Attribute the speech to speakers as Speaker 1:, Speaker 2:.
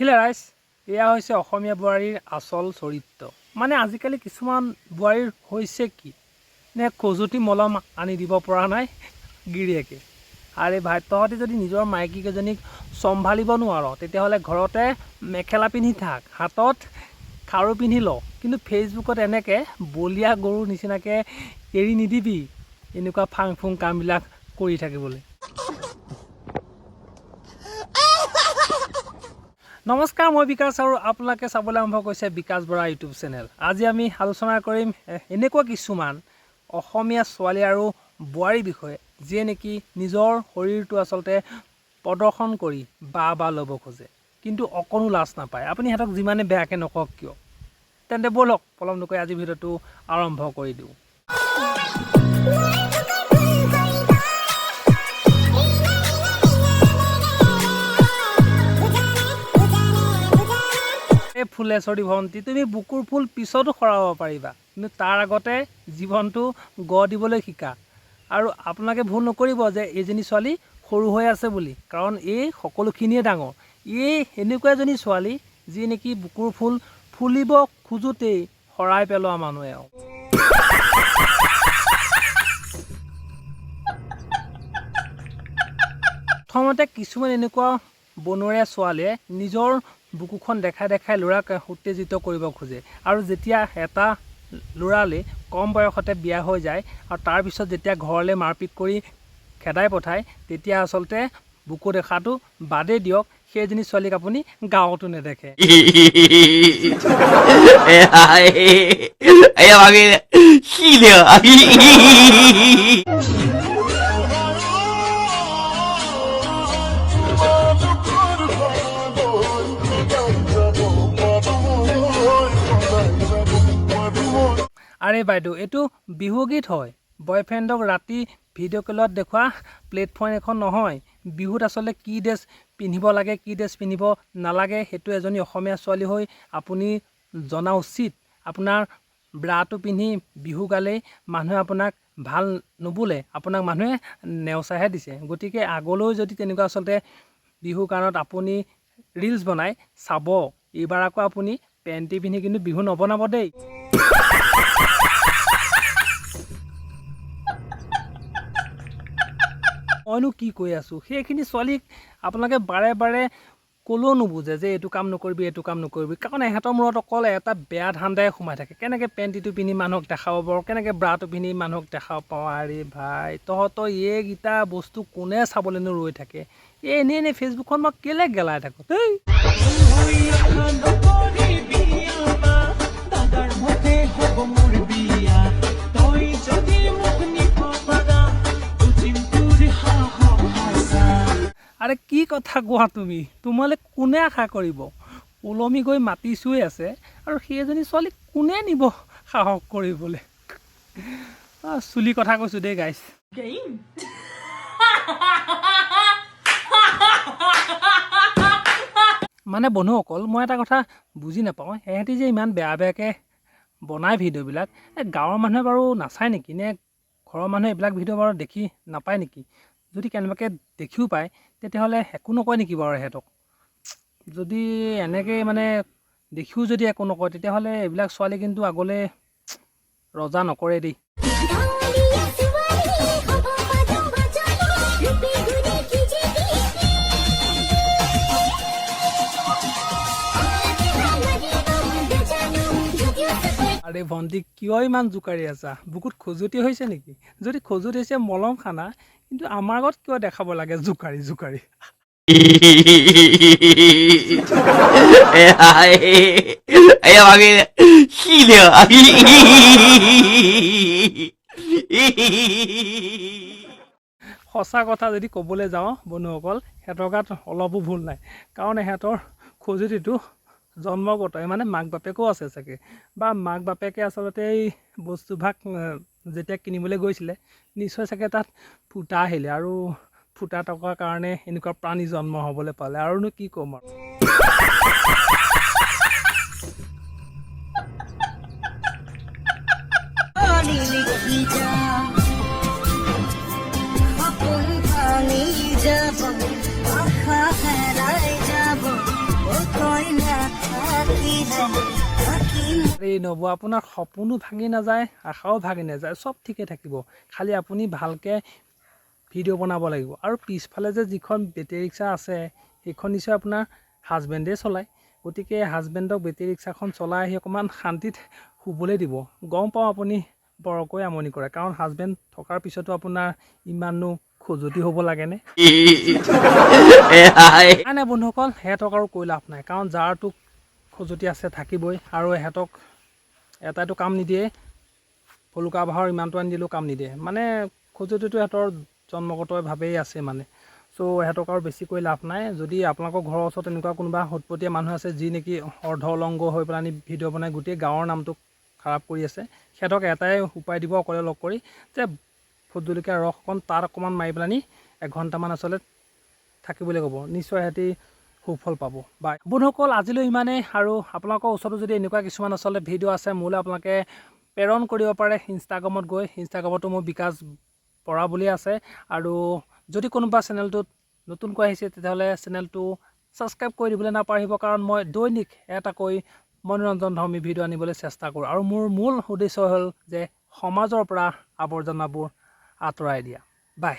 Speaker 1: দেখিলে ৰাইজ, এয়া হৈছে অসমীয়া বোৱাৰীৰ আচল চৰিত্ৰ। মানে আজিকালি কিছুমান বোৱাৰীৰ হৈছে কি নে, খজুৱতি মলম আনি দিব পৰা নাই গিৰিয়েকে। আৰে ভাই, তহঁতি যদি নিজৰ মাইকীকেইজনীক চম্ভালিব নোৱাৰ, তেতিয়াহ'লে ঘৰতে মেখেলা পিন্ধি থাক, হাতত খাৰু পিন্ধি ল, কিন্তু ফেচবুকত এনেকৈ বলীয়া গৰুৰ নিচিনাকৈ এৰি নিদিবি এনেকুৱা ফাং ফুং কামবিলাক কৰি থাকিবলৈ। নমস্কাৰ, মই বিকাশ আৰু আপোনালোকে চাবলৈ আৰম্ভ কৰিছে বিকাশ বৰা ইউটিউব চেনেল। আজি আমি আলোচনা কৰিম এনেকুৱা কিছুমান অসমীয়া ছোৱালী আৰু বোৱাৰীৰ বিষয়ে, যিয়ে নেকি নিজৰ শৰীৰটো আচলতে প্ৰদৰ্শন কৰি বাহ বাহ ল'ব খোজে, কিন্তু অকণো লাজ নাপায়। আপুনি সিহঁতক যিমানে বেয়াকৈ নকওক কিয়। তেন্তে ব'লক, পলম নকৰি আজি ভিডিঅ'টো আৰম্ভ কৰি দিওঁ। এই ফুলেশ্বৰী ভণ্টি, তুমি বুকুৰ ফুল পিছতো সৰাব পাৰিবা, কিন্তু তাৰ আগতে জীৱনটো গঢ় দিবলৈ শিকা। আৰু আপোনালোকে ভুল নকৰিব যে এইজনী ছোৱালী সৰু হৈ আছে বুলি, কাৰণ এই সকলোখিনিয়ে ডাঙৰ। এই এনেকুৱা এজনী ছোৱালী যি নেকি বুকুৰ ফুল ফুলিব খোজোঁতেই সৰাই পেলোৱা মানুহে। আৰু প্ৰথমতে কিছুমান এনেকুৱা বনৰীয়া ছোৱালীয়ে নিজৰ বুকুখন দেখাই দেখাই ল'ৰাক উত্তেজিত কৰিব খোজে, আৰু যেতিয়া এটা ল'ৰালে কম বয়সতে বিয়া হৈ যায় আৰু তাৰপিছত যেতিয়া ঘৰলৈ মাৰপিট কৰি খেদাই পঠায়, তেতিয়া আচলতে বুকু দেখাটো বাদেই দিয়ক, সেইজনী ছোৱালীক আপুনি গাঁৱতো নেদেখে। আৰে বাইদেউ, এইটো বিহুগীত হয়, বয়ফ্ৰেণ্ডক ৰাতি ভিডিঅ' কলত দেখুওৱা প্লেটফৰ্ম এখন নহয়। বিহুত আচলতে কি ড্ৰেছ পিন্ধিব লাগে, কি ড্ৰেছ পিন্ধিব নালাগে, সেইটো এজনী অসমীয়া ছোৱালী হৈ আপুনি জনা উচিত। আপোনাৰ ব্ৰাটো পিন্ধি বিহু গালেই মানুহে আপোনাক ভাল নোবোলে, আপোনাক মানুহে নেওচাহে দিছে। গতিকে আগলৈও যদি তেনেকুৱা আচলতে বিহু কাৰণত আপুনি ৰিলচ বনাই চাব, এইবাৰ আকৌ আপুনি পেণ্টি পিন্ধি কিন্তু বিহু নবনাব দেই। মইনো কি কৈ আছোঁ, সেইখিনি ছোৱালীক আপোনালোকে বাৰে বাৰে ক'লেও নুবুজে যে এইটো কাম নকৰিবি, এইটো কাম নকৰিবি, কাৰণ এহেঁতৰ মূৰত অকল এটা বেয়া ধান্দাই সোমাই থাকে, কেনেকৈ পেণ্টিটো পিন্ধি মানুহক দেখাব পাৰোঁ, কেনেকৈ ব্ৰাটো পিন্ধি মানুহক দেখাব পাৰোঁ। আৰে ভাই, তহঁতৰ এইকেইটা বস্তু কোনে চাবলৈনো ৰৈ থাকে? এই এনেই এনেই ফেচবুকখন মই কেলৈ গেলাই থাকোঁ দেই। আৰে কি কথা কোৱা তুমি, তোমালৈ কোনে আশা কৰিব? ওলমি গৈ মাটি চুই আছে আৰু সেইজনী ছোৱালীক কোনে নিব সাহস কৰিবলৈ? চুলি কথা কৈছোঁ দেই গাইছ। মানে বন্ধুসকল, মই এটা কথা বুজি নাপাওঁ, সিহঁতি যে ইমান বেয়া বেয়াকৈ বনায় ভিডিঅ'বিলাক, এই গাঁৱৰ মানুহে বাৰু নাচায় নেকি, নে ঘৰৰ মানুহে এইবিলাক ভিডিঅ' বাৰু দেখি নাপায় নেকি? যদি কেনেবাকৈ দেখিও পায় তেতিয়াহ'লে একো নকয় নেকি বাৰু সিহঁতক? যদি এনেকৈ মানে দেখিও যদি একো নকয়, তেতিয়াহ'লে এইবিলাক ছোৱালী কিন্তু আগলৈ ৰজা নকৰে দেই। আৰে ভণ্টি, কিয় ইমান জোকাৰি আছা? বুকুত খজুৱতি হৈছে নেকি? যদি খজুৱতি হৈছে মলম খানা, কিন্তু আমাৰ আগত কিয় দেখাব লাগে জোকাৰি জোকাৰি? সঁচা কথা যদি ক'বলৈ যাওঁ বন্ধুসকল, সিহঁতৰ গাত অলপো ভুল নাই, কাৰণ সিহঁতৰ খজুৱতিটো জন্মগত, মানে মাক বাপেকো আছে চাগে, বা মাক বাপেকে আচলতে এই বস্তুভাগ যেতিয়া কিনিবলৈ গৈছিলে নিশ্চয় চাগে তাত ফুটা আহিলে, আৰু ফুটা টকাৰ কাৰণে এনেকুৱা প্ৰাণী জন্ম হ'বলৈ পালে। আৰুনো কি ক'ম আৰু। আৰে নবৌ, আপোনাৰ সপোনো ভাঙি নাযায়, আশাও ভাঙি নাযায়, চব ঠিকে থাকিব। খালি আপুনি ভালকৈ ভিডিঅ' বনাব লাগিব। আৰু পিছফালে যে যিখন বেটেৰী ৰিক্সা আছে, সেইখন নিশ্চয় আপোনাৰ হাজবেণ্ডে চলায়। গতিকে হাজবেণ্ডক বেটেৰী ৰিক্সাখন চলাই আহি অকণমান শান্তিত শুবলৈ দিব। গম পাওঁ আপুনি বৰকৈ আমনি কৰে, কাৰণ হাজবেণ্ড থকাৰ পিছতো আপোনাৰ ইমাননো খজুৱতি হ'ব লাগেনে? নাই নাই বন্ধুসকল, সিহঁতক আৰু কৈ লাভ নাই, কাৰণ যাৰতো খজুৱতি আছে থাকিবই। আৰু ইহঁতক এটাইতো কাম নিদিয়ে, ভলুকা বাঁহৰ ইমানটো আনি দিলেও কাম নিদিয়ে। মানে খজুৱতিটো সিহঁতৰ জন্মগতভাৱেই আছে মানে। চ' ইহঁতক আৰু বেছিকৈ লাভ নাই। যদি আপোনালোকৰ ঘৰৰ ওচৰত এনেকুৱা কোনোবা উৎপতীয়া মানুহ আছে, যি নেকি অৰ্ধ উলংগ হৈ পেলানি ভিডিঅ' বনাই গোটেই গাঁৱৰ নামটো খাৰাপ কৰি আছে, সিহঁতক এটাই উপায় দিব অকলে লগ কৰি যে ভোট জলকীয়া ৰস অকণ তাত অকণমান মাৰি পেলানি এঘণ্টামান আচলতে থাকিবলৈ ক'ব। নিশ্চয় সিহঁতি সুফল পাব। বাই বন্ধুসকল, আজিলৈ ইমানেই। আৰু আপোনালোকৰ ওচৰতো যদি এনেকুৱা কিছুমান আচলতে ভিডিঅ' আছে, মোলৈ আপোনালোকে প্ৰেৰণ কৰিব পাৰে ইনষ্টাগ্ৰামত গৈ। ইনষ্টাগ্ৰামতো মোৰ বিকাশ বৰা বুলি আছে। আৰু যদি কোনোবা চেনেলটোত নতুনকৈ আহিছে, তেতিয়াহ'লে চেনেলটো ছাবস্ক্ৰাইব কৰি দিবলৈ নাপাহৰিব, কাৰণ মই দৈনিক এটাকৈ মনোৰঞ্জনধৰ্মী ভিডিঅ' আনিবলৈ চেষ্টা কৰোঁ। আৰু মোৰ মূল উদ্দেশ্য হ'ল যে সমাজৰ পৰা আৱৰ্জনাবোৰ আঁতৰাই দিয়া। বাই।